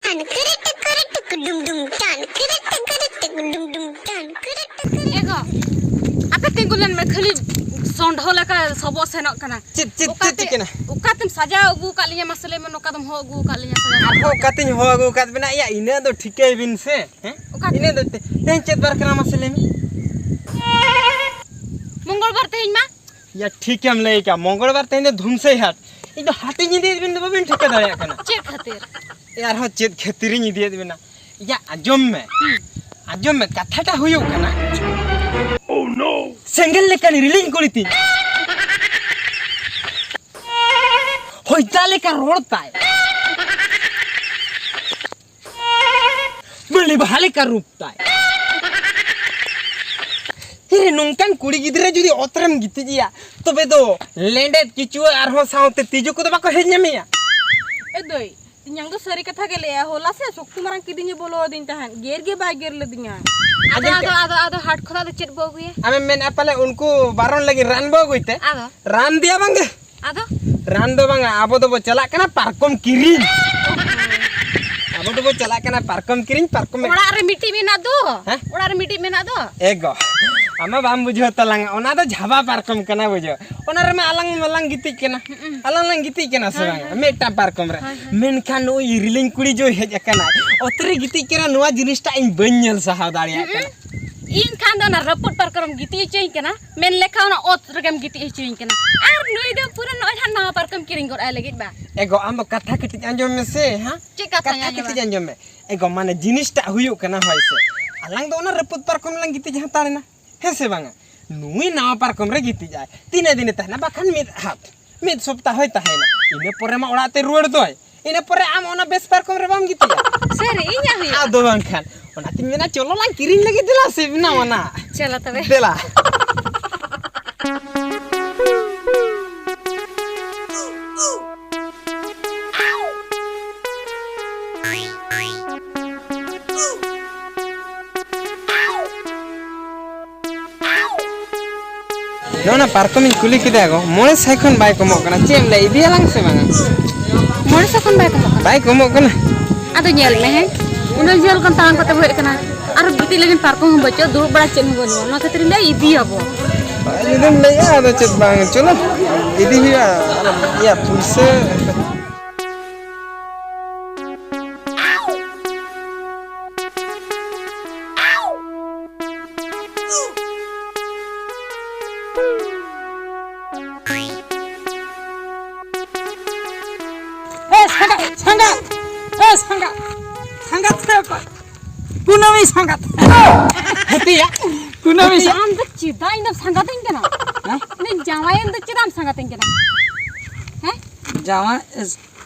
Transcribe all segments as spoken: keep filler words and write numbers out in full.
ᱴᱟᱱ ᱠᱤᱨᱤ ᱴᱤᱠᱤᱨᱤ ᱴᱤᱠᱤ ᱰᱩᱢ ᱰᱩᱢ ᱴᱟᱱ ᱠᱤᱨᱤ ᱴᱤᱠᱤᱨᱤ ᱴᱤᱠᱤ ᱰᱩᱢ ᱰᱩᱢ ᱴᱟᱱ ᱠᱤᱨᱤ ᱴᱤᱠᱤᱨᱤ᱾ ᱮ ᱜᱚ, ᱟᱯᱮ ᱛᱤᱸᱜᱩ ᱞᱮᱱ ᱢᱮ, ᱠᱷᱟᱹᱞᱤ ᱥᱚᱸᱰᱷᱚ ᱞᱮᱠᱟ ᱥᱚᱵᱚᱜ ᱥᱮᱱᱚᱜ ᱠᱟᱱᱟ᱾ ᱪᱮᱫ, ᱪᱮᱫ, ᱚᱠᱟᱛᱮ, ᱪᱮᱫ ᱪᱤᱠᱟᱹᱱᱟ? ᱚᱠᱟᱛᱮᱢ ᱥᱟᱡᱟᱣ ᱟᱹᱜᱩ ᱟᱠᱟᱫ ᱞᱤᱧᱟ? ᱢᱟᱥᱮ ᱞᱟᱹᱭ ᱢᱮ, ᱱᱚᱝᱠᱟ ᱫᱚᱢ ᱦᱚᱦᱚ ᱟᱹᱜᱩ ᱟᱠᱟᱫ ᱞᱤᱧᱟ ᱥᱟᱡᱟᱣ ᱟᱨᱦᱚᱸ ᱠᱟᱛᱮ? ᱚᱠᱟᱛᱮᱧ ᱦᱚᱦᱚ ᱟᱹᱜᱩ ᱟᱠᱟᱫ ᱵᱮᱱᱟ? ᱭᱟ, ᱤᱱᱟᱹ ᱫᱚ ᱴᱷᱤᱠᱟᱹᱭ ᱵᱤᱱ ᱥᱮ, ᱦᱮᱸ? ᱚᱠᱟᱛᱮ? ᱤᱱᱟᱹ ᱫᱚ ᱛᱮ-, ᱛᱮᱦᱮᱧ ᱪᱮᱫ ᱵᱟᱨ ᱠᱟᱱᱟ, ᱢᱟᱥᱮ ᱞᱟᱹᱭ ᱢᱮ? ᱢᱚᱝᱜᱚᱞ ᱵᱟᱨ ᱛᱮᱦᱮᱧ ᱢᱟ᱾ ᱭᱟ, ᱴᱷᱤᱠᱮᱢ ᱞᱟᱹᱭ ᱠᱟᱜᱼᱟ, ᱢᱚᱝᱜᱚᱞ ᱵᱟᱨ ᱛᱮᱦᱮᱧ ᱫᱚ ᱫᱷᱩᱢᱥᱟᱹᱭ ᱦᱟᱴ᱾ ᱤᱧ ᱫᱚ ᱦᱟᱴᱤᱧ ᱤᱫᱤᱭᱮᱫ ᱵᱤᱱ ᱫᱚ ᱵᱟᱵᱤᱱ ᱴᱷᱤᱠᱟᱹ ᱫᱟᱲᱮᱭᱟᱜ ᱠᱟᱱᱟ᱾ ᱪᱮᱫ ᱠᱷᱟᱹᱛᱤᱨ? ᱮ, ᱟᱨᱦᱚᱸ ᱪᱮᱫ ᱠᱷᱟᱹᱛᱤᱨᱤᱧ ᱤᱫᱤᱭᱮᱫ ᱵᱤᱱᱟ? ᱭᱟ, ᱟᱸᱡᱚᱢ ᱢᱮ᱾ ᱦᱩᱸ᱾ ᱟᱸᱡᱚᱢ ᱢᱮ, ᱠᱟᱛᱷᱟᱴᱟ ᱦᱩᱭᱩᱜ ᱠᱟᱱᱟ, ᱥᱮᱸᱜᱮᱞ ᱞᱮᱠᱟᱱ ᱨᱤᱞᱤᱧ ᱠᱩᱲᱤ ᱛᱤᱧ, ᱦᱚᱭᱫᱟ ᱞᱮᱠᱟ ᱨᱚᱲ ᱛᱟᱭ, ᱢᱟᱹᱞᱤ ᱵᱟᱦᱟ ᱞᱮᱠᱟ ᱨᱩᱯ ᱛᱟᱭ᱾ ᱦᱤᱨᱮ, ᱱᱚᱝᱠᱟᱱ ᱠᱩᱲᱤ ᱜᱤᱫᱽᱨᱟᱹ ᱡᱩᱫᱤ ᱚᱛ ᱨᱮᱢ ᱜᱤᱛᱤᱡᱮᱭᱟ, ᱛᱚᱵᱮ ᱫᱚ ᱞᱮᱸᱰᱮᱫ, ᱠᱤᱪᱩᱣᱟᱹ ᱟᱨᱦᱚᱸ ᱥᱟᱶᱛᱮ ᱛᱤᱡᱩ ᱠᱚᱫᱚ ᱵᱟᱠᱚ ᱦᱮᱡ ᱧᱟᱢᱮᱭᱟ᱾ ᱮ ᱫᱟᱹᱭ, ᱛᱮᱧᱟᱝ ᱫᱚ ᱥᱟᱹᱨᱤ ᱠᱟᱛᱷᱟ ᱜᱮ ᱞᱟᱹᱭᱟ᱾ ᱦᱚᱞᱟ ᱥᱮ ᱥᱚᱠᱛᱤ ᱢᱟᱨᱟᱝ ᱠᱤᱫᱤᱧᱮ ᱵᱚᱞᱚ ᱟᱹᱫᱤᱧ ᱛᱟᱦᱮᱸᱫ, ᱜᱮᱨ ᱜᱮ ᱵᱟᱭ ᱜᱮᱨ ᱞᱮᱫᱤᱧᱟ᱾ ᱟᱫᱚ, ᱟᱸᱡᱚᱢ ᱟᱫᱚ, ᱠᱮᱫ ᱟᱫᱚ, ᱟᱫᱚ ᱦᱟᱴ ᱠᱷᱚᱱᱟᱜ ᱫᱚ ᱪᱮᱫ ᱵᱚ ᱟᱹᱜᱩᱭᱟ? ᱟᱢᱮᱢ ᱢᱮᱱᱮᱫᱼᱟ ᱯᱟᱞᱮ ᱩᱱᱠᱩ ᱵᱟᱨᱚᱱ ᱞᱟᱹᱜᱤᱫ ᱨᱟᱱ ᱵᱚ ᱟᱹᱜᱩᱭ ᱛᱮ? ᱟᱫᱚ? ᱨᱟᱱ ᱫᱮᱭᱟ ᱵᱟᱝᱜᱮ᱾ ᱟᱫᱚ? ᱨᱟᱱ ᱫᱚ ᱵᱟᱝᱟ, ᱟᱵᱚ ᱫᱚᱵᱚ ᱪᱟᱞᱟᱜ ᱠᱟᱱᱟ ᱯᱟᱨᱠᱚᱢ ᱠᱤᱨᱤᱧ᱾ ᱟᱵᱚ ᱫᱚᱵᱚ ᱪᱟᱞᱟᱜ ᱠᱟᱱᱟ ᱯᱟᱨᱠᱚᱢ ᱠᱤᱨᱤᱧ, ᱯᱟᱨᱠᱚᱢ ᱢᱮ- ᱚᱲᱟᱜ ᱨᱮ ᱢᱤᱫᱴᱤᱡ ᱢᱮᱱᱟᱜ ᱫᱚ᱾ ᱦᱮᱸ? ᱚᱲᱟᱜ ᱨᱮ ᱢᱤᱫᱴᱤᱡ ᱢᱮᱱᱟᱜ ᱫᱚ᱾ ᱮ ᱜᱚ, ᱟᱢ ᱢᱟ ᱵᱟᱢ ᱵᱩᱡᱷᱟᱹᱣ ᱛᱟᱞᱟᱝᱟ, ᱚᱱᱟ ᱫᱚ ᱡᱷᱟᱵᱟ ᱯᱟᱨᱠᱚᱢ ᱠᱟᱱᱟ, ᱵᱩᱡᱷᱟᱹᱣ᱾ ᱚᱱᱟ ᱨᱮᱢᱟ ᱟᱞᱟᱝ ᱢᱟᱞᱟᱝ ᱜᱤᱛᱤᱡ ᱠᱟᱱᱟ᱾ ᱦᱩᱸ᱾ ᱟᱞᱟᱝ ᱞᱟᱝ ᱜᱤᱛᱤᱡ ᱠᱟᱱᱟ ᱥᱮ ᱦᱳᱭ, ᱵᱟᱝᱟ? ᱦᱳᱭ᱾ ᱢᱤᱫᱴᱟᱝ ᱯᱟᱨᱠᱚᱢ ᱨᱮ᱾ ᱦᱳᱭ, ᱦᱳᱭ᱾ ᱢᱮᱱᱠᱷᱟᱱ ᱱᱩᱭ ᱨᱤᱞᱤᱧ ᱠᱩᱲᱤ ᱡᱚᱭ ᱦᱮᱡ ᱟᱠᱟᱱᱟ, ᱚᱛ ᱨᱮ ᱜᱤᱛᱤᱡ ᱠᱟᱱᱟ, ᱱᱚᱣᱟ ᱡᱤᱱᱤᱥᱴᱟᱜ ᱤᱧ ᱵᱟᱹᱧ ᱧᱮᱞ ᱥᱟᱦᱟᱣ ᱫᱟᱲᱮᱭᱟᱜ ᱦᱩᱸ᱾ ᱠᱟᱱᱟ᱾ ᱤᱧ ᱠᱷᱟᱱ ᱫᱚ ᱚᱱᱟ ᱨᱟᱹᱯᱩᱫ ᱯᱟᱨᱠᱚᱢ ᱨᱮᱢ ᱜᱤᱛᱤᱡ ᱦᱚᱪᱚᱧ ᱠᱟᱱᱟ᱾ ᱢᱮᱱ ᱞᱮᱠᱷᱟᱱ ᱚᱱᱟ ᱚᱛ ᱨᱮᱜᱮᱢ ᱜᱤᱛᱤᱡ ᱦᱚᱪᱚᱭᱤᱧ ᱠᱟᱱᱟ᱾ ᱟᱨ ᱱᱩᱭ ᱫᱚ ᱯᱩᱨᱟᱹ ᱱᱚᱜᱼᱚᱭ ᱦᱟᱸᱜ ᱱᱟᱣᱟ ᱯᱟᱨᱠᱚᱢ ᱠᱤᱨᱤᱧ ᱜᱚᱫ ᱟᱭ ᱞᱟᱹᱜᱤᱫ ᱵᱟ᱾ ᱮ ᱜᱚ, ᱟᱢ ᱫᱚ ᱠᱟᱛᱷᱟ ᱠᱟᱹᱴᱤᱡ ᱟᱸᱡᱚᱢ ᱢᱮᱥᱮ, ᱦᱮᱸ? ᱪᱮᱫ ᱠᱟᱛᱷᱟᱧ ᱠᱟᱛᱷᱟ ᱟᱸᱡᱚᱢᱟ? ᱠᱟᱹᱴᱤᱡ ᱟᱸᱡᱚᱢ ᱢᱮ᱾ ᱮ ᱜᱚ, ᱢᱟᱱᱮ ᱡᱤᱱᱤᱥᱴᱟᱜ ᱦᱩᱭᱩᱜ ᱠᱟᱱᱟ, ᱦᱳᱭ ᱥᱮ, ᱟᱞᱟᱝ ᱫᱚ ᱚᱱᱟ ᱨᱟᱹᱯᱩᱫ ᱯᱟᱨᱠᱚᱢ ᱨᱮᱞᱟᱝ ᱜᱤᱛᱤᱡ ᱦᱟᱛᱟᱲᱮᱱᱟ, ᱦᱮᱸ ᱥᱮ ᱵᱟᱝᱟ? ᱱᱩᱭ ᱱᱟᱣᱟ ᱯᱟᱨᱠᱚᱢ ᱨᱮ ᱜᱤᱛᱤᱡ ᱟᱭ, ᱛᱤᱱᱟᱹᱜ ᱫᱤᱱᱮ ᱛᱟᱦᱮᱱᱟ? ᱵᱟᱠᱷᱟᱱ ᱢᱤᱫ ᱦᱟᱯ-, ᱢᱤᱫ ᱥᱚᱯᱛᱟᱦᱚᱭ ᱛᱟᱦᱮᱱᱟ, ᱤᱱᱟᱹ ᱯᱚᱨᱮ ᱢᱟ ᱚᱲᱟᱜ ᱛᱮ ᱨᱩᱣᱟᱹᱲ ᱫᱚᱭ᱾ ᱤᱱᱟᱹ ᱯᱚᱨᱮ ᱟᱢ ᱚᱱᱟ ᱵᱮᱥ ᱯᱟᱨᱠᱚᱢ ᱨᱮ ᱵᱟᱢ ᱜᱤᱛᱤᱡᱼᱟ᱾ ᱥᱟᱹᱨᱤ, ᱤᱧᱟᱜ ᱦᱩᱭᱩᱜᱼᱟ᱾ ᱟᱫᱚ ᱵᱟᱝᱠᱷᱟᱱ, ᱚᱱᱟᱛᱤᱧ ᱢᱮᱱᱟ, ᱪᱚᱞᱚ ᱞᱟᱝ ᱠᱤᱨᱤᱧ ᱞᱟᱹᱜᱤᱫ, ᱫᱮᱞᱟ ᱥᱮ, ᱵᱮᱱᱟᱣ ᱟᱱᱟ᱾ ᱪᱚᱞᱚ ᱛᱚᱵᱮ᱾ ᱫᱮᱞᱟ᱾ ᱱᱚᱜᱼᱚ ᱱᱟ ᱯᱟᱨᱠᱚᱢᱤᱧ ᱠᱩᱞᱤ ᱠᱮᱫᱮᱭᱟ ᱜᱚ, ᱢᱚᱬᱮ ᱥᱟᱭ ᱠᱷᱚᱱ ᱵᱟᱭ ᱠᱚᱢᱚᱜ ᱠᱟᱱᱟ᱾ ᱪᱮᱫ ᱮᱢ ᱞᱟᱹᱭᱟ, ᱤᱫᱤᱭᱟᱞᱟᱝ ᱥᱮ ᱵᱟᱝᱟ? ᱢᱚᱬᱮ ᱥᱟᱭ ᱠᱷᱚᱱ ᱵᱟᱭ ᱠᱚᱢᱚᱜ ᱠᱟᱱᱟ? ᱵᱟᱭ ᱠᱚᱢᱚᱜ ᱠᱟᱱᱟ᱾ ᱟᱫᱚ ᱧᱮᱞ ᱢᱮ, ᱦᱮᱸ, ᱩᱱᱟᱹᱜ ᱡᱷᱟᱹᱞ ᱠᱷᱚᱱ ᱛᱟᱲᱟᱢ ᱠᱟᱛᱮ ᱵᱚ ᱦᱮᱡ ᱟᱠᱟᱱᱟ, ᱟᱨ ᱜᱤᱛᱤᱡ ᱞᱟᱹᱜᱤᱫ ᱯᱟᱨᱠᱚᱢ ᱦᱚᱸ ᱵᱟᱹᱪᱩᱜᱼᱟ, ᱫᱩᱲᱩᱵ ᱵᱟᱲᱟ ᱪᱮᱫ ᱦᱚᱸ ᱵᱟᱹᱱᱩᱜᱼᱟ, ᱚᱱᱟ ᱠᱷᱟᱹᱛᱤᱨ ᱤᱧ ᱞᱟᱹᱭᱟ ᱤᱫᱤᱭᱟᱵᱚ᱾ ᱡᱩᱫᱤᱢ ᱞᱟᱹᱭᱟ, ᱟᱫᱚ ᱪᱮᱫ ᱵᱟᱝ, ᱪᱚᱞᱚ, ᱤᱫᱤ ᱦᱩᱭᱩᱜᱼᱟ᱾ ᱟᱨ ᱤᱭᱟᱹ, ᱯᱩᱭᱥᱟᱹ ᱮ ᱥᱟᱸᱜᱟᱛ, ᱥᱟᱸᱜᱟᱛ, ᱮ ᱥᱟᱸᱜᱟᱛ, ᱥᱟᱸᱜᱟᱛ ᱥᱮ ᱚᱠᱚᱭ? ᱠᱩᱱᱟᱹᱢᱤ ᱥᱟᱸᱜᱟᱛ᱾ ᱦᱟᱹᱛᱤᱭᱟ᱾ ᱠᱩᱱᱟᱹᱢᱤ ᱥᱟ- ᱟᱢ ᱫᱚ ᱪᱮᱫᱟᱜ ᱤᱧ ᱫᱚᱢ ᱥᱟᱸᱜᱟᱛᱤᱧ ᱠᱟᱱᱟ? ᱦᱮᱸ? ᱩᱱᱤ ᱡᱟᱶᱟᱭᱮᱱ ᱫᱚ ᱪᱮᱫᱟᱜ ᱮᱢ ᱥᱟᱸᱜᱟᱛᱤᱧ ᱠᱟᱱᱟ? ᱦᱮᱸ? ᱡᱟᱶᱟᱭ ᱮᱥ-,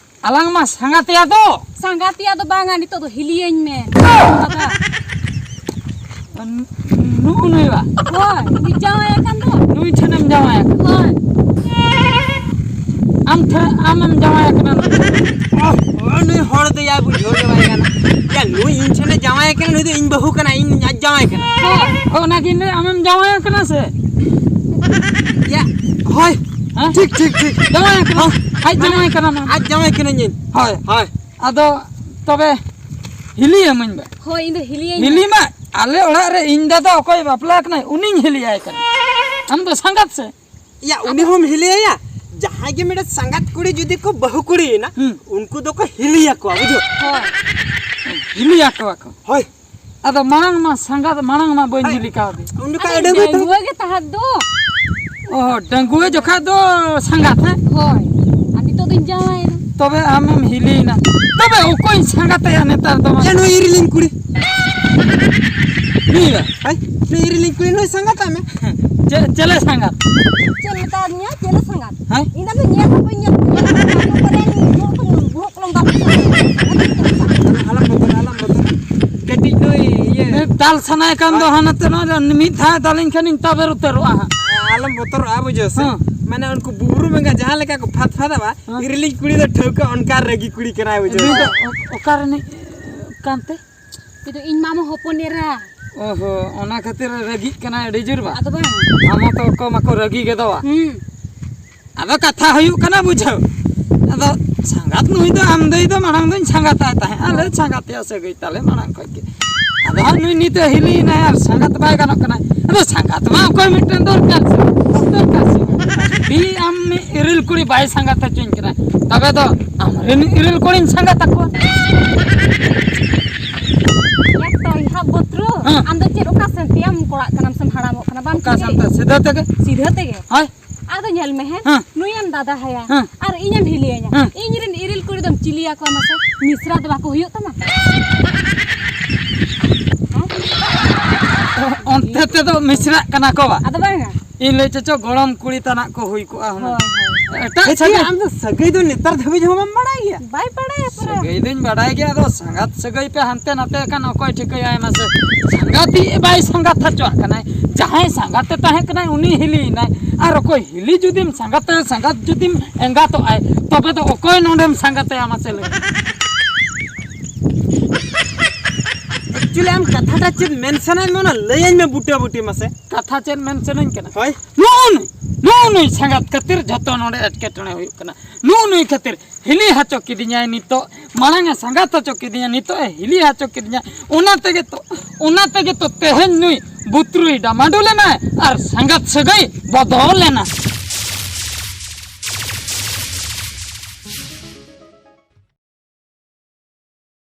ᱟᱞᱟᱝ ᱢᱟ ᱥᱟᱸᱜᱟᱛᱮᱭᱟ ᱛᱚ᱾ ᱥᱟᱸᱜᱟᱛᱮᱭᱟ ᱫᱚ ᱵᱟᱝᱟ, ᱱᱤᱛᱚᱜ ᱫᱚ ᱦᱤᱞᱤᱭᱟᱹᱧ ᱢᱮ᱾ ᱵᱟᱵᱟ᱾ ᱱᱩ-, ᱱᱩᱜᱼᱩ ᱱᱩᱭ ᱵᱟ? ᱦᱳᱭ, ᱩᱱᱤ ᱡᱟᱶᱟᱭ ᱟᱠᱟᱱ ᱫᱚ᱾ ᱱᱩᱭ ᱴᱷᱮᱱᱮᱢ ᱡᱟᱶᱟᱭ ᱟᱠᱟᱱᱟ? ᱦᱳᱭ᱾ ᱟᱢ ᱴᱷᱮᱱ, ᱟᱢᱮᱢ ᱡᱟᱶᱟᱭ ᱟᱠᱟᱱᱟ? ᱚ, ᱱᱩᱭ ᱦᱚᱲ ᱫᱚ ᱭᱟ ᱵᱩᱡᱷᱟᱹᱣ ᱜᱮ ᱵᱟᱭ ᱜᱟᱱᱚᱜ᱾ ᱭᱟ, ᱱᱩᱭ ᱤᱧ ᱴᱷᱮᱱᱮ ᱡᱟᱶᱟᱭ ᱟᱠᱟᱱᱟ, ᱱᱩᱭ ᱫᱚ ᱤᱧ ᱵᱟᱹᱦᱩ ᱠᱟᱱᱟ, ᱤᱧ ᱟᱡ ᱡᱟᱶᱟᱭ ᱠᱟᱱᱟ᱾ ᱦᱳᱭ᱾ ᱚ, ᱚᱱᱟᱜᱤᱧ ᱞᱟᱹᱭ, ᱟᱢᱮᱢ ᱡᱟᱶᱟᱭ ᱟᱠᱟᱱᱟ ᱥᱮ? ᱭᱟ, ᱦᱳᱭ᱾ ᱦᱮᱸ? ᱴᱷᱤᱠ, ᱴᱷᱤᱠ, ᱴᱷᱤᱠ᱾ ᱡᱟᱶᱟᱭ ᱟᱠᱟᱱᱟ᱾ ᱦᱚᱸ᱾ ᱟᱡ ᱡᱟᱶᱟᱭ ᱠᱟᱱᱟ ᱢᱟ᱾ ᱟᱡ ᱡᱟᱶᱟᱭ ᱠᱟᱹᱱᱟᱹᱧ ᱤᱧ᱾ ᱦᱳᱭ᱾ ᱦᱳᱭ᱾ ᱟᱫᱚ ᱛᱚᱵᱮ ᱦᱤᱞᱤᱭᱟᱹᱢᱟᱹᱧ ᱵᱟ? ᱦᱳᱭ, ᱤᱧ ᱫᱚ ᱦᱤᱞᱤᱭᱟᱹᱧ ᱦᱤᱞᱤ ᱢᱮ᱾ ᱢᱟ, ᱟᱞᱮ ᱚᱲᱟᱜ ᱨᱮ ᱤᱧ ᱫᱟᱫᱟ ᱚᱠᱚᱭ ᱵᱟᱯᱞᱟ ᱠᱟᱱᱟᱭ, ᱩᱱᱤᱧ ᱦᱤᱞᱤᱭᱟᱭ ᱠᱟᱱᱟ᱾ ᱟᱢ ᱫᱚ ᱥᱟᱸᱜᱟᱛ ᱥᱮ? ᱭᱟ, ᱩᱱᱤ ᱦᱚᱸᱢ ᱦᱤᱞᱤᱭᱟᱭᱟ? ᱡᱟᱦᱟᱸᱭ ᱜᱮ ᱢᱤᱫᱴᱮᱱ ᱥᱟᱸᱜᱟᱛ ᱠᱩᱲᱤ ᱡᱩᱫᱤ ᱠᱚ ᱵᱟᱹᱦᱩ ᱠᱩᱲᱤᱭᱮᱱᱟ, ᱦᱩᱸ᱾ ᱩᱱᱠᱩ ᱫᱚᱠᱚ ᱦᱤᱞᱤᱭᱟᱠᱚᱣᱟ, ᱵᱩᱡᱷᱟᱹᱣ? ᱦᱳᱭ᱾ ᱦᱤᱞᱤᱭᱟᱠᱚᱣᱟ ᱠᱚ? ᱦᱳᱭ᱾ ᱟᱫᱚ ᱢᱟᱲᱟᱝ ᱢᱟ ᱥᱟᱸᱜᱟᱛ, ᱢᱟᱲᱟᱝ ᱢᱟ ᱵᱟᱹᱧ ᱦᱳᱭ᱾ ᱦᱤᱞᱤ ᱠᱟᱣᱫᱮ᱾ ᱩᱱ ᱡᱚᱠᱷᱟᱡ ᱟᱫᱚ ᱟᱹᱰᱤ ᱵᱮᱥ᱾ ᱰᱟᱺᱜᱩᱣᱟᱹ ᱜᱮ ᱛᱟᱦᱮᱸᱫ ᱫᱚ᱾ ᱚ, ᱰᱟᱺᱜᱩᱣᱟᱹ ᱡᱚᱠᱷᱟᱡ ᱫᱚ ᱥᱟᱸᱜᱟᱛ, ᱦᱮᱸ? ᱦᱳᱭ᱾ ᱟᱨ ᱱᱤᱛᱚᱜ ᱫᱚᱧ ᱡᱟᱶᱟᱭᱮᱱᱟ᱾ ᱛᱚᱵᱮ ᱟᱢᱮᱢ ᱦᱤᱞᱤᱭᱮᱱᱟ᱾ ᱛᱚᱵᱮ ᱚᱠᱚᱭᱤᱧ ᱥᱟᱸᱜᱟᱛᱮᱭᱟ ᱱᱮᱛᱟᱨ ᱫᱚ ᱢᱟ? ᱭᱟ, ᱱᱩᱭ ᱤᱨᱤᱞᱤᱧ ᱠᱩᱲᱤ᱾ ᱱᱩᱭ ᱫᱚ? ᱦᱳᱭ, ᱱᱩᱭ ᱤᱨᱤᱞᱤᱧ ᱠᱩᱲᱤ, ᱱᱩᱭ ᱥᱟᱸᱜᱟᱛ ᱟᱢᱮ᱾ ᱪᱮ-, ᱪᱮᱞᱮ ᱥᱟᱸᱜᱟᱛ? ᱪᱮᱫ ᱢᱮᱛᱟᱫᱤᱧᱟ? ᱪᱮᱞᱮ ᱥᱟᱸᱜᱟᱛ? ᱦᱮᱸ? ᱤᱧ ᱫᱚ ᱧᱮᱞ ᱦᱚᱸ ᱵᱟᱹᱧ ᱧᱮᱞ ᱠᱚᱣᱟ᱾ ᱵᱚᱦᱚᱜ ᱠᱚᱞᱚᱢ ᱵᱟᱠᱚ ᱟᱞᱚᱢ ᱵᱚᱛᱚᱨ, ᱟᱞᱚᱢ ᱵᱚᱛᱚᱨ᱾ ᱠᱟᱹᱴᱤᱡ ᱱᱩᱭ ᱤᱭᱟᱹ ᱫᱟᱞ ᱥᱟᱱᱟᱭ ᱠᱟᱱ ᱫᱚ ᱦᱟᱱᱟᱛᱮ ᱱᱚᱣᱟ ᱫᱚ ᱢᱤᱫ ᱫᱷᱟᱣ ᱫᱟᱞᱤᱧ ᱠᱷᱟᱱᱤᱧ ᱛᱟᱵᱮᱨ ᱩᱛᱟᱹᱨᱚᱜᱼᱟ ᱦᱟᱸᱜ᱾ ᱟᱞᱚᱢ ᱵᱚᱛᱚᱨᱚᱜᱼᱟ, ᱵᱩᱡᱷᱟᱹᱣ ᱥᱮ? ᱦᱮᱸ᱾ ᱢᱟᱱᱮ ᱩᱱᱠᱩ ᱵᱩᱵᱩᱨᱩᱢ ᱮᱸᱜᱟ ᱡᱟᱦᱟᱸ ᱞᱮᱠᱟ ᱠᱚ ᱯᱷᱟᱫ ᱯᱷᱟᱫᱟᱣᱟ, ᱦᱮᱸ᱾ ᱤᱨᱤᱞᱤᱡ ᱠᱩᱲᱤ ᱫᱚ ᱴᱷᱟᱹᱣᱠᱟᱹ ᱚᱱᱠᱟ ᱨᱟᱹᱜᱤ ᱠᱩᱲᱤ ᱠᱟᱱᱟᱭ, ᱵᱩᱡᱷᱟᱹᱣ ᱱᱩᱭ ᱥᱮ? ᱫᱚ ᱚ-, ᱚᱠᱟ ᱨᱤᱱᱤᱡ ᱠᱟᱱᱛᱮ? ᱩᱱᱤ ᱫᱚ ᱤᱧ ᱢᱟᱢᱚ ᱦᱚᱯᱚᱱ ᱮᱨᱟ᱾ ᱚᱦᱚ, ᱚᱱᱟ ᱠᱷᱟᱹᱛᱤᱨ ᱨᱟᱹᱜᱤᱜ ᱠᱟᱱᱟᱭ ᱟᱹᱰᱤ ᱡᱳᱨ ᱵᱟ? ᱟᱫᱚ ᱵᱟᱝ᱾ ᱢᱟᱢᱚ ᱛᱟᱠᱚ ᱢᱟᱠᱚ ᱨᱟᱹᱜᱤ ᱜᱮᱫᱚᱜᱼᱟ᱾ ᱦᱩᱸ᱾ ᱟᱫᱚ ᱠᱟᱛᱷᱟ ᱦᱩᱭᱩᱜ ᱠᱟᱱᱟ, ᱵᱩᱡᱷᱟᱹᱣ, ᱟᱫᱚ ᱥᱟᱸᱜᱟᱛ ᱱᱩᱭ ᱫᱚ ᱟᱢ ᱫᱟᱹᱭ ᱫᱚ ᱢᱟᱲᱟᱝ ᱫᱚᱧ ᱥᱟᱸᱜᱟᱛᱟᱭ ᱛᱟᱦᱮᱸᱫ, ᱟᱞᱮ ᱥᱟᱸᱜᱟᱛ ᱛᱮᱭᱟ ᱥᱟᱹᱜᱟᱹᱭ ᱛᱟᱞᱮ ᱢᱟᱲᱟᱝ ᱠᱷᱚᱱ ᱜᱮ᱾ ᱟᱫᱚ ᱦᱟᱸᱜ ᱱᱩᱭ ᱱᱤᱛᱚᱜ ᱦᱤᱞᱤᱭᱮᱱᱟᱭ ᱟᱨ ᱥᱟᱸᱜᱟᱛ ᱵᱟᱭ ᱜᱟᱱᱚᱜ ᱠᱟᱱᱟ᱾ ᱟᱫᱚ ᱥᱟᱸᱜᱟᱛ ᱢᱟ ᱚᱠᱚᱭ ᱢᱤᱫᱴᱮᱱ ᱫᱚᱨᱠᱟᱨ ᱥᱮ, ᱫᱚᱨᱠᱟᱨ ᱥᱮ᱾ ᱵᱤ ᱟᱢ ᱢᱤᱫ ᱤᱨᱤᱞ ᱠᱩᱲᱤ ᱵᱟᱭ ᱥᱟᱸᱜᱟᱛ ᱦᱚᱪᱚᱧ ᱠᱟᱱᱟ, ᱛᱚᱵᱮ ᱫᱚ ᱟᱢᱨᱮᱱ ᱤᱨᱤᱞ ᱠᱩᱲᱤᱧ ᱥᱟᱸᱜᱟᱛ ᱟᱠᱚᱣᱟ᱾ ᱮᱠ ᱛᱚ ᱤᱦᱟ ᱵᱚᱛᱨᱩ, ᱦᱮᱸ᱾ ᱟᱢ ᱫᱚ ᱪᱮᱫ ᱚᱠᱟ ᱥᱮᱱ ᱛᱮᱭᱟᱢ ᱠᱚᱲᱟᱜ ᱠᱟᱱᱟᱢ ᱥᱮᱢ ᱦᱟᱲᱟᱢᱚᱜ ᱠᱟᱱᱟ, ᱵᱟᱢ ᱚᱠᱟ ᱴᱷᱤᱠᱟᱹᱭᱮᱫ? ᱥᱮᱱ ᱛᱮ? ᱥᱤᱫᱷᱟᱹ ᱛᱮᱜᱮ? ᱥᱤᱫᱷᱟᱹ ᱛᱮᱜᱮ᱾ ᱦᱳᱭ᱾ ᱟᱫᱚ ᱧᱮᱞ ᱢᱮ, ᱦᱮᱸ, ᱦᱮᱸ᱾ ᱱᱩᱭᱮᱢ ᱫᱟᱫᱟ ᱦᱟᱭᱟ, ᱦᱮᱸ᱾ ᱟᱨ ᱤᱧᱮᱢ ᱦᱤᱞᱤᱭᱟᱹᱧᱟ᱾ ᱦᱮᱸ᱾ ᱤᱧ ᱨᱮᱱ ᱤᱨᱤᱞ ᱠᱩᱲᱤ ᱫᱚᱢ ᱪᱤᱞᱤᱭᱟᱠᱚᱣᱟ ᱢᱟᱥᱮ? ᱢᱤᱥᱨᱟ ᱫᱚ ᱵᱟᱠᱚ ᱦᱩᱭᱩᱜ ᱛᱟᱢᱟ? ᱚᱱᱛᱮ ᱛᱮᱫᱚ ᱢᱤᱥᱨᱟᱜ ᱠᱟᱱᱟ ᱠᱚ ᱵᱟ? ᱟᱫᱚ ᱵᱟᱝᱟ᱾ ᱤᱧ ᱞᱟᱹᱭ ᱪᱚᱪᱚ ᱜᱚᱲᱚᱢ ᱠᱩᱲᱤ ᱛᱟᱱᱟᱜ ᱠᱚ ᱦᱩᱭ ᱠᱚᱜᱼᱟ ᱦᱩᱱᱟᱹᱝ᱾ ᱦᱳᱭ, ᱦᱳᱭ᱾ ᱮᱴᱟᱜ ᱦᱮᱸ, ᱥᱟᱹᱜᱟᱹᱭ ᱟᱢ ᱫᱚ ᱥᱟᱹᱜᱟᱹᱭ ᱫᱚ ᱱᱮᱛᱟᱨ ᱫᱷᱟᱹᱵᱤᱡ ᱦᱚᱸ ᱵᱟᱢ ᱵᱟᱲᱟᱭ ᱜᱮᱭᱟ? ᱵᱟᱭ ᱵᱟᱲᱟᱭᱟ ᱯᱩᱨᱟᱹ᱾ ᱥᱟᱹᱜᱟᱹᱭ ᱫᱚᱧ ᱵᱟᱰᱟᱭ ᱜᱮᱭᱟ, ᱟᱫᱚ ᱥᱟᱸᱜᱟᱛ ᱥᱟᱹᱜᱟᱹᱭ ᱯᱮ ᱦᱟᱱᱛᱮ ᱱᱟᱛᱮ ᱟᱠᱟᱱ ᱚᱠᱚᱭ ᱴᱷᱤᱠᱟᱹᱭᱟᱭ ᱢᱟᱥᱮ? ᱥᱟᱸᱜᱟᱛᱤᱡ ᱵᱟᱭ ᱥᱟᱸᱜᱟᱛ ᱦᱚᱪᱚᱣᱟᱜ ᱠᱟᱱᱟᱭ᱾ ᱡᱟᱦᱟᱸᱭ ᱥᱟᱸᱜᱟᱛ ᱮ ᱛᱟᱦᱮᱸ ᱠᱟᱱᱟᱭ ᱩᱱᱤ ᱦᱤᱞᱤᱭᱮᱱᱟᱭ᱾ ᱟᱨ ᱚᱠᱚᱭ ᱦᱤᱞᱤ ᱡᱩᱫᱤᱢ ᱥᱟᱸᱜᱟᱛ ᱮ ᱥᱟᱸᱜᱟᱛ ᱡᱩᱫᱤᱢ ᱮᱸᱜᱟᱛᱚᱜᱼᱟᱭ, ᱛᱚᱵᱮ ᱫᱚ ᱚᱠᱚᱭ ᱱᱚᱰᱮᱢ ᱥᱟᱸᱜᱟᱛᱮᱭᱟ ᱢᱟᱥᱮ ᱞᱟᱹᱭ ᱢᱮ? Actually ᱟᱢ ᱠᱟᱛᱷᱟᱴᱟ ᱪᱮᱫ ᱢᱮᱱ ᱥᱟᱱᱟᱭᱮᱫ ᱢᱮ ᱚᱱᱟ ᱞᱟᱹᱭᱟᱹᱧ ᱢᱮ ᱵᱩᱴᱟᱹ ᱵᱩᱴᱤ ᱢᱟᱥᱮ᱾ ᱠᱟᱛᱷᱟ ᱪᱮᱫ ᱢᱮᱱ ᱥᱟᱱᱟᱧ ᱠᱟᱱᱟ? ᱦᱳᱭ᱾ ᱱᱩᱜᱼᱩ ᱱᱩᱭ, ᱱᱩᱜᱼᱩ ᱱᱩᱭ ᱥᱟᱸᱜᱟᱛ ᱠᱷᱟᱹᱛᱤᱨ ᱡᱷᱚᱛᱚ ᱱᱚᱰᱮ ᱮᱴᱠᱮᱴᱚᱬᱮ ᱦᱩᱭᱩᱜ ᱠᱟᱱᱟ᱾ ᱱᱩᱜᱼᱩ ᱱᱩᱭ ᱠᱷᱟᱹᱛᱤᱨ ᱦᱤᱞᱤ ᱦᱚᱪᱚ ᱠᱤᱫᱤᱧᱟᱭ ᱱᱤᱛᱚᱜ, ᱢᱟᱲᱟᱝ ᱮ ᱥᱟᱸᱜᱟᱛ ᱦᱚᱪᱚ ᱠᱤᱫᱤᱧᱟ, ᱱᱤᱛᱚᱜ ᱮ ᱦᱤᱞᱤ ᱦᱚᱪᱚ ᱠᱤᱫᱤᱧᱟ᱾ ᱚᱱᱟ ᱛᱮᱜᱮ ᱛᱚ, ᱚᱱᱟ ᱛᱮᱜᱮ ᱛᱚ ᱛᱮᱦᱮᱧ ᱱᱩᱭ ᱵᱩᱛᱨᱩᱭ ᱰᱟᱢᱟᱰᱳᱞ ᱮᱱᱟᱭ ᱟᱨ ᱥᱟᱸᱜᱟᱛ ᱥᱟᱹᱜᱟᱹᱭ ᱵᱚᱫᱚᱞ ᱮᱱᱟ᱾